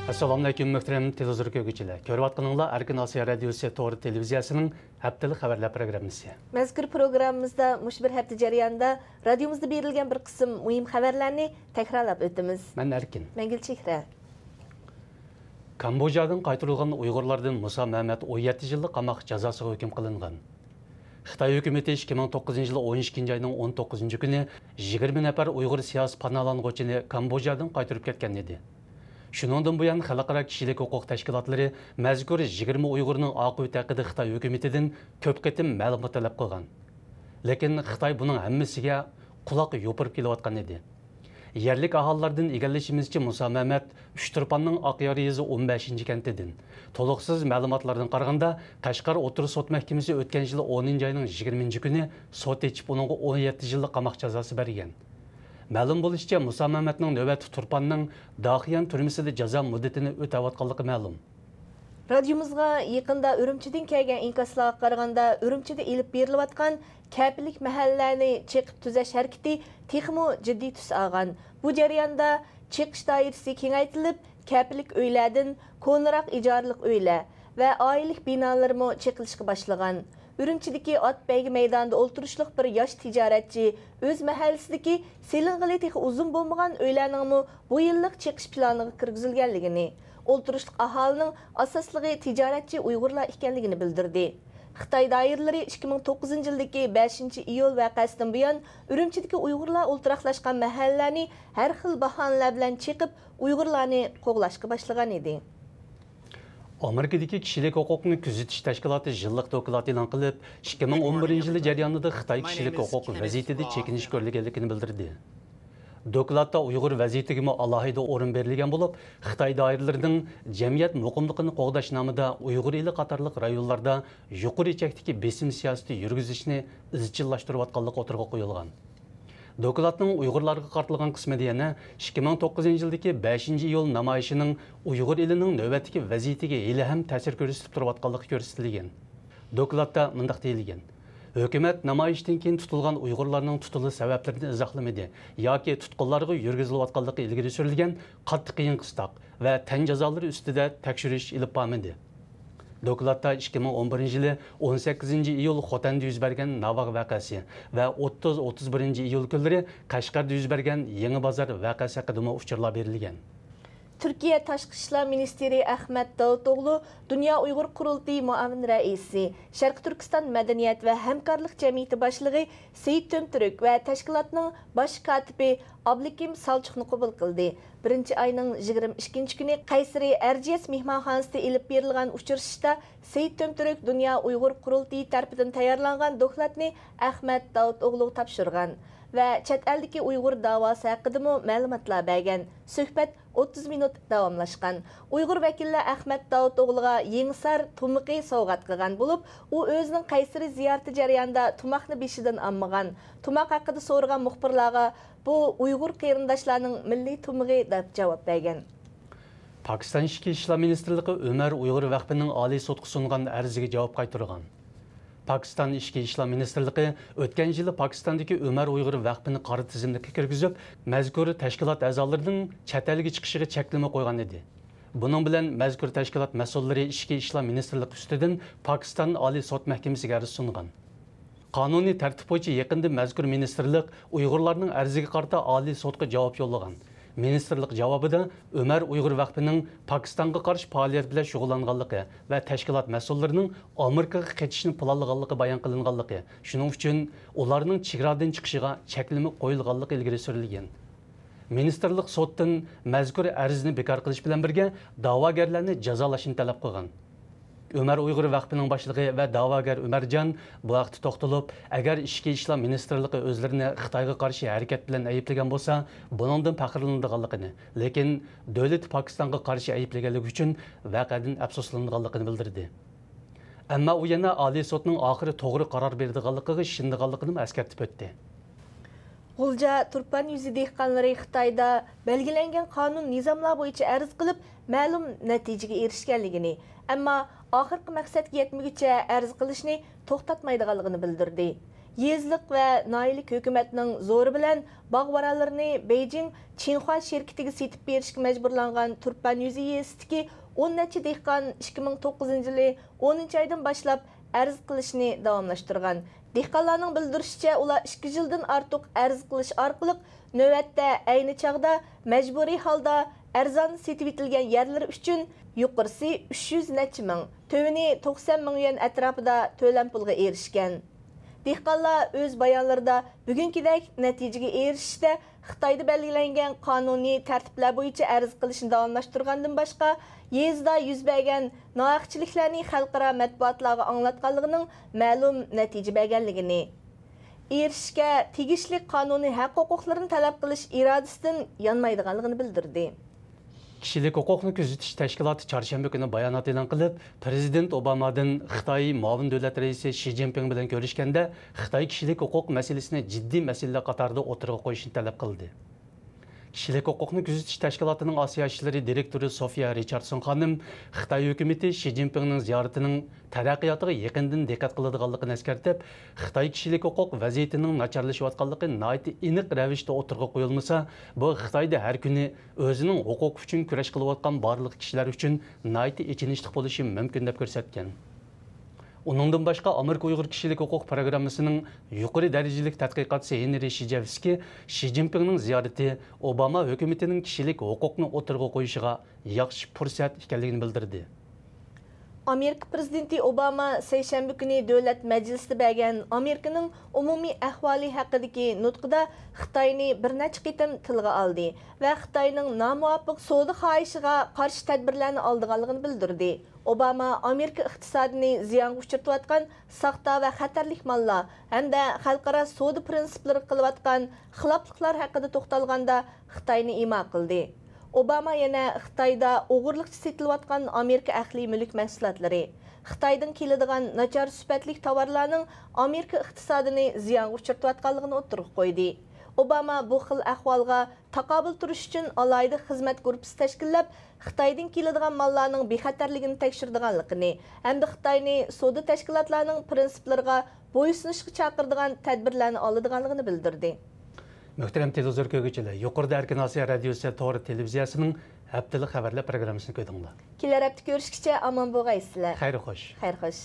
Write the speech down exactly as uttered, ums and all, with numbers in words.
ئەسسالامۇئەلەيكۇم، مۆھتەرەم تېلېۋىزور كۆرگۈچىلەر. كۆرۈۋاتقىنىڭلار ئەركىن ئاسىيا رادىيوسى تور تېلېۋىزىيەسىنىڭ ھەپتىلىك خەۋەرلەر پروگراممىسى. مەزكۇر پروگراممىمىزدا مۇشۇ بىر ھەپتە جەريانىدا رادىيومىزدا بېرىلگەن بىر قىسىم مۇھىم خەۋەرلەرنى تەكرارلاپ ئۆتىمىز. مەن ئەركىن. مەن گۈلچېھرە. كامبودژادىن قايتۇرۇلغان ئۇيغۇرلاردىن مۇسا مەمەت ئون يەتتە يىللىق قاماق جازاسىغا ھۆكۈم قىلىنغان. خىتاي ھۆكۈمىتى ئىككى مىڭ توققۇزىنچى يىلى ئون ئىككىنچى ئاينىڭ ئون توققۇزىنچى كۈنى يىگىرمە نەپەر ئۇيغۇر سىياسىي پاناھلانغۇچىنى كامبودژادىن قايتۇرۇپ كەتكەن ئىدى. شۇنىڭدىن بۇيان، خەلقئارا كىشىلىك ھوقۇق تەشكىلاتلىرى مەزكۇر يىگىرمە ئۇيغۇرنىڭ ئاقىۋىتى ھەققىدە خىتاي ھۆكۈمىتىدىن كۆپ قېتىم مەلۇمات تەلەپ قىلغان. لېكىن خىتاي بۇنىڭ ھەممىسىگە قۇلاق يوپۇرۇپ كېلىۋاتقان ئىدى. يەرلىك ئاھالىلاردىن ئىگىلىشىمىزچە، مۇسا مەمەت ئۇچتۇرپاننىڭ ئاقيار يېزا ئون بەشىنچى كەنتىدىن. تولۇقسىز مەلۇماتلاردىن قارىغاندا، قەشقەر ئوتتۇرا سوت مەھكىمىسى ئۆتكەن يىلى ئونىنچى ئاينىڭ يىگىرمىنچى كۈنى سوت ئېچىپ، ئۇنىڭغا ئون يەتتە يىللىق قاماق جازاسى بەرگەن. مەلۇم بولۇشىچە، مۇسا مەمەتنىڭ نۆۋەتتە تۇرپاننىڭ داخىيان تۈرمىسىدە جازا مۇددىتىنى ئۆتەۋاتقانلىقى مەلۇم. رادىيومىزغا يېقىندا ئۈرۈمچىدىن كەلگەن ئىنكاسلارغا قارىغاندا، ئۈرۈمچىدە ئېلىپ بېرىلىۋاتقان كەپىلىك مەھەللىلەرنى چېقىپ تۈزەش ھەرىكىتى تېخىمۇ جىددىي تۈس ئالغان. بۇ جەرياندا چېقىش دائىرىسى كېڭەيتىلىپ، كەپىلىك ئۆيلەردىن كونىراق ئىجارىلىق ئۆيلەر ۋە ئائىلىلىك بىنالىرىمۇ چېقىلىشقا باشلىغان. ئۈرۈمچىدىكى ئات بەيگە مەيدانىدا ئولتۇرۇشلۇق بىر ياش تىجارەتچى ئۆز مەھەللىسىدىكى سېلىنغىلى تېخى ئۇزۇن بولمىغان ئۆيلەرنىڭمۇ بۇ يىللىق چېقىش پىلانىغا كىرگۈزۈلگەنلىكىنى، ئولتۇرۇشلۇق ئاھالىنىڭ ئاساسلىقى تىجارەتچى ئۇيغۇرلار ئىكەنلىكىنى بىلدۈردى. خىتاي دائىرىلىرى ئىككى مىڭ توققۇزىنچى يىلدىكى بەشىنچى ئىيۇل ۋەقەسىدىن بۇيان ئۈرۈمچىدىكى ئۇيغۇرلار ئولتۇراقلاشقان مەھەللىلەرنى ھەر خىل باھانىلەر بىلەن چېقىپ، ئۇيغۇرلارنى قوغلاشقا باشلىغان ئىدى. ئامېرىكىدىكى كىشىلىك ھوقۇقنى كۆزىتىش تەشكىلاتى يىللىق دوكلات ئېلان قىلىپ، ئىككى مىڭ ئون بىرىنچى يىلى جەريانىدا خىتاي كىشىلىك ھوقۇق ۋەزىيىتىدە چېكىنىش كۆرۈلگەنلىكىنى بىلدۈردى. دوكلاتتا ئۇيغۇر ۋەزىيىتىگىمۇ ئالاھىدە ئورۇن بېرىلگەن بولۇپ، خىتاي دائىرىلىرىنىڭ جەمئىيەت مۇقىملىقىنى قوغداش نامىدا ئۇيغۇر ئېلى قاتارلىق رايونلاردا يۇقىرى چەكتىكى بېسىم سىياسىتى يۈرگۈزۈشنى ئىزچىللاشتۇرۇۋاتقانلىقى ئوتتۇرىغا قويۇلغان. دوكلاتنىڭ ئۇيغۇرلارغا قارىتىلغان قىسمىدا يەنە ئىككى مىڭ توققۇزىنچى يىلدىكى بەشىنچى ئىيۇل نامايىشىنىڭ ئۇيغۇر ئېلىنىڭ نۆۋەتتىكى ۋەزىيىتىگە ھېلىھەم تەسىر كۆرسىتىپ تۇرۇۋاتقانلىقى كۆرسىتىلگەن. دوكلاتتا مۇنداق دېيىلگەن: ھۆكۈمەت نامايىشتىن كېيىن تۇتۇلغان ئۇيغۇرلارنىڭ تۇتۇلۇش سەۋەبلىرىنى ئىزاھلىمىدى ياكى تۇتقۇنلارغا يۈرگۈزۈلۈۋاتقانلىقى ئىلگىرى سۈرۈلگەن قاتتىق قىيىن قىستاق ۋە تەن جازالىرى ئۈستىدە تەكشۈرۈش ئېلىپ بارمىدى. دوكلاتتا ئىككى مىڭ ئون بىرىنچى يىلى ئون سەككىزىنچى ئىيۇل خوتەندە يۈز بەرگەن ناۋاغ ۋەقەسى ۋە ئوتتۇز، ئوتتۇز بىرىنچى ئىيۇل كۈنلىرى قەشقەردە يۈز بەرگەن يېڭى بازار ۋەقەسى ھەققىدىمۇ ئۇچۇرلار بېرىلگەن. تۈركىيە تاشقى ئىشلار مىنىستىرى ئەخمەت داۋۇتئوغلۇ دۇنيا ئۇيغۇر قۇرۇلتىيى مۇئاۋىن رەئىسى، شەرقىي تۈركىستان مەدەنىيەت ۋە ھەمكارلىق جەمئىيىتى باشلىقى سېيىت تۆمتۈرك ۋە تەشكىلاتنىڭ باش كاتىپى ئابلىكىم سالچۇقنى قوبۇل قىلدى. بىرىنچى ئاينىڭ يىگىرمە ئىككىنچى كۈنى قەيسىرى ئەرجىيەس مېھمانخانىسىدا ئېلىپ بېرىلغان ئۇچرىشىشتا سېيىت تۆمتۈرك دۇنيا ئۇيغۇر قۇرۇلتىيى تەرىپىدىن تەييارلانغان دوكلاتنى ئەخمەت داۋۇتئوغلۇغا تاپشۇرغان ۋە چەت ئەلدىكى ئۇيغۇر داۋاسى ھەققىدىمۇ مەلۇماتلار بەرگەن. سۆھبەت ئوتتۇز مىنۇت داۋاملاشقان. ئۇيغۇر ۋەكىللەر ئەخمەت داۋۇتئوغلىغا يېڭىسار تۇمىقى سوۋغات قىلغان بولۇپ، ئۇ ئۆزىنىڭ قەيسىرى زىيارىتى جەريانىدا تۇماقنى بېشىدىن ئالمىغان. تۇماق ھەققىدە سورىغان مۇخبىرلارغا، بۇ ئۇيغۇر قېرىنداشلارنىڭ مىللىي تۇمىقى، دەپ جاۋاب بەرگەن. پاكىستان ئىچكى ئىشلار مىنىستىرلىقى ئۆمەر ئۇيغۇر ۋەقپىنىڭ ئالىي سوتقا سۇنغان ئەرزىگە جاۋاب قايتۇرغان. پاكىستان ئىچكى ئىشلار مىنىستىرلىقى ئۆتكەن يىلى پاكىستاندىكى ئۆمەر ئۇيغۇر ۋەقپىنى قارا تىزىملىككە كىرگۈزۈپ، مەزكۇر تەشكىلات ئەزالىرىنىڭ چەت ئەلگە چىقىشىغا چەكلىمە قويغان ئىدى. بۇنىڭ بىلەن مەزكۇر تەشكىلات مەسئۇللىرى ئىچكى ئىشلار مىنىستىرلىقى ئۈستىدىن پاكىستان ئالىي سوت مەھكىمىسىگە ئەرز سۇنغان. قانۇنىي تەرتىپ بويىچە يېقىندا مەزكۇر مىنىستىرلىق ئۇيغۇرلارنىڭ ئەرزىگە قارىتا ئالىي سوتقا جاۋاب يوللىغان. مىنىستىرلىق جاۋابىدا ئۆمەر ئۇيغۇر ۋەقپىنىڭ پاكىستانغا قارشى پائالىيەت بىلەن شۇغۇللانغانلىقى ۋە تەشكىلات مەسئۇللىرىنىڭ ئامېرىكىغا قېچىشنى پىلانلىغانلىقى بايان قىلىنغانلىقى، شۇنىڭ ئۈچۈن ئۇلارنىڭ چېگرادىن چىقىشىغا چەكلىمە قويۇلغانلىقى ئىلگىرى سۈرۈلگەن. مىنىستىرلىق سوتتىن مەزكۇر ئەرزنى بىكار قىلىش بىلەن بىرگە، داۋاگەرلەرنى جازالاشنى تەلەپ قىلغان. ئۆمەر ئۇيغۇر ۋەقپىنىڭ باشلىقى ۋە داۋاگەر ئۆمەرجان بۇ ھەقتە توختىلىپ، ئەگەر ئىچكى ئىشلار مىنىستىرلىقى ئۆزلىرىنى خىتايغا قارشى ھەرىكەت بىلەن ئەيىبلىگەن بولسا، بۇنىڭدىن پەخىرلىنىدىغانلىقىنى، لېكىن دۆلىتى پاكىستانغا قارشى ئەيىبلىگەنلىكى ئۈچۈن ۋەقەدىن ئەپسۇسلىنىدىغانلىقىنى بىلدۈردى. ئەمما ئۇ يەنە ئالىي سوتنىڭ ئاخىرى توغرا قارار بېرىدىغانلىقىغا ئىشىنىدىغانلىقىنىمۇ ئەسكەرتىپ ئۆتتى. غۇلجا تۇرپان يۈزى دېھقانلىرى خىتايدا بەلگىلەنگەن قانۇن نىزاملار بويىچە ئەرز قىلىپ، مەلۇم نەتىجىگە ئېرىشكەنلىكىنى، ئەمما ئاخىرقى مەقسەتكە يەتمىگۈچە ئەرز قىلىشنى توختاتمايدىغانلىقىنى بىلدۈردى. يېزىلىق ۋە ناھىيىلىك ھۆكۈمەتنىڭ زورى بىلەن باغ ۋارانلىرىنى بېيجىڭ چىنخۇا شىركىتىگە سېتىپ بېرىشكە مەجبۇرلانغان تۇرپان يۈزى يېزىسىدىكى ئون نەچچە دېھقان ئىككى مىڭ توققۇزىنچى يىلى ئونىنچى ئايدىن باشلاپ ئەرز قىلىشنى داۋاملاشتۇرغان. دېھقانلارنىڭ بىلدۈرۈشىچە، ئۇلار ئىككى يىلدىن ئارتۇق ئەرز قىلىش ئارقىلىق نۆۋەتتە ئەينى چاغدا مەجبۇرىي ھالدا ئەرزان سېتىۋېتىلگەن يەرلىرى ئۈچۈن يۇقىرىسى ئۈچ يۈز نەچچە مىڭ، تۆۋىنى توقسان مىڭ يۈەن ئەتراپىدا تۆلەم پۇلىغا ئېرىشكەن. دېھقانلار ئۆز بايانلىرىدا بۈگۈنكىدەك نەتىجىگە ئېرىشىشتە خىتايدا بەلگىلەنگەن قانۇنىي تەرتىپلەر بويىچە ئەرز قىلىشنى داۋاملاشتۇرغاندىن باشقا، يېزىدا يۈز بەرگەن ناھەقچىلىكلەرنى خەلقئارا مەتبۇئاتلارغا ئاڭلاتقانلىقىنىڭ مەلۇم نەتىجە بەرگەنلىكىنى، ئېرىشىشكە تېگىشلىك قانۇنىي ھەق-ھوقۇقلىرىنى تەلەپ قىلىش ئىرادىسىدىن يانمايدىغانلىقىنى بىلدۈردى. كىشىلىك ھوقۇقنى كۆزىتىش تەشكىلاتى چارشەنبە كۈنى بايانات ئېلان قىلىپ، پىرېزىدېنت ئوبامادىن خىتاي مۇئاۋىن دۆلەت رەئىسى شى جىنپىڭ بىلەن كۆرۈشكەندە، خىتاي كىشىلىك ھوقۇق مەسىلىسىنى جىددىي مەسىلىلەر قاتارىدا ئوتتۇرىغا قويۇشنى تەلەپ قىلدى. كىشىلىك ھوقۇقنى كۆزىتىش تەشكىلاتىنىڭ ئاسىيا ئىشلىرى دىرېكتورى سوفىيا رىچاردسون خانىم خىتاي ھۆكۈمىتى شى جىنپىڭنىڭ زىيارىتىنىڭ تەرەققىياتىغا يېقىندىن دىققەت قىلىدىغانلىقىنى ئەسكەرتىپ، خىتاي كىشىلىك ھوقۇق ۋەزىيىتىنىڭ ناچارلىشىۋاتقانلىقى ناھايىتى ئېنىق رەۋىشتە ئوتتۇرىغا قويۇلمىسا، بۇ خىتايدا ھەر كۈنى ئۆزىنىڭ ھوقۇقى ئۈچۈن كۈرەش قىلىۋاتقان بارلىق كىشىلەر ئۈچۈن ناھايىتى ئېچىنىشلىق بولۇشى مۇمكىن، دەپ كۆرسەتكەن. ئۇنىڭدىن باشقا، ئامېرىكا ئۇيغۇر كىشىلىك ھوقۇق پروگراممىسىنىڭ يۇقىرى دەرىجىلىك تەتقىقاتچىسى ھېنرى شىجېۋسكىي شى جىنپىڭنىڭ زىيارىتى ئوباما ھۆكۈمىتىنىڭ كىشىلىك ھوقۇقنى ئوتتۇرىغا قويۇشىغا ياخشى پۇرسەت ئىكەنلىكىنى بىلدۈردى. ئامېرىكا پىرېزىدېنتى ئوباما سەيشەنبە كۈنى دۆلەت مەجلىسىدە بەرگەن ئامېرىكىنىڭ ئومۇمىي ئەھۋالى ھەققىدىكى نۇتقىدا خىتاينى بىر نەچچە قېتىم تىلغا ئالدى ۋە خىتاينىڭ نامۇۋاپىق سودا خاھىشىغا قارشى تەدبىرلەرنى ئالىدىغانلىقىنى بىلدۈردى. ئوباما ئامېرىكا ئىقتىسادىنى زىيانغا ئۇچرىتىۋاتقان ساختا ۋە خەتەرلىك ماللار ھەمدە خەلقئارا سودا پىرىنسىپلىرىغا قىلىۋاتقان خىلاپلىقلار ھەققىدە توختالغاندا، خىتاينى ئىما قىلدى. ئوباما يەنە خىتايدا ئوغرىلىقچە سېتىلىۋاتقان ئامېرىكا ئەقلىي مۈلۈك مەھسۇلاتلىرى، خىتايدىن كېلىدىغان ناچار سۈپەتلىك تاۋارلارنىڭ ئامېرىكا ئىقتىسادىنى زىيانغا ئۇچرىتىۋاتقانلىقىنى ئوتتۇرىغا قويدى. ئوباما بۇ خىل ئەھۋالغا تاقابىل تۇرۇش ئۈچۈن ئالاھىدە خىزمەت گۇرۇپپىسى تەشكىللەپ، خىتايدىن كېلىدىغان ماللارنىڭ بىخەتەرلىكىنى تەكشۈرىدىغانلىقىنى ھەمدە خىتاينى سودا تەشكىلاتلارنىڭ پىرىنسىپلىرىغا بويسۇنۇشقا چاقىرىدىغان تەدبىرلەرنى ئالىدىغانلىقىنى بىلدۈردى. مۆھتەرەم تېلېۋىزور كۆرگۈچىلەر، يۇقىرىدا ئەركىن ئاسىيا رادىيوسى تور تېلېۋىزىيەسىنىڭ ھەپتىلىك خەۋەرلەر پروگراممىسىنى كۆردۈڭلار. كېلەر ھەپتە كۆرۈشكىچە ئامان بولغايسىلەر. خەير خوش. خەير خوش.